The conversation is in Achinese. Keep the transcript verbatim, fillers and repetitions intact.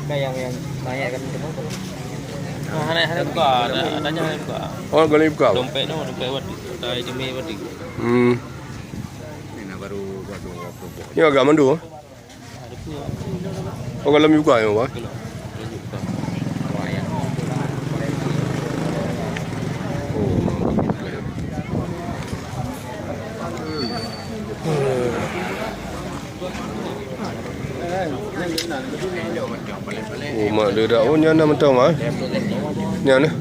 Bukan yang, yang banyak kan itu. Nah, hana, hana buka, ada, adanya hana buka. Oh, golom buka. Dompet tu, dompet batik, ada email batik. Hmm. Ini nak baru buat dua puluh. Ni agak mandu, eh? Ada dua. Oh, golom buka ya, Pak? Belum. Belum buka. Oh. Oh, mak dia dah. Oh, nyan dah mentang, ah. Nyan, eh.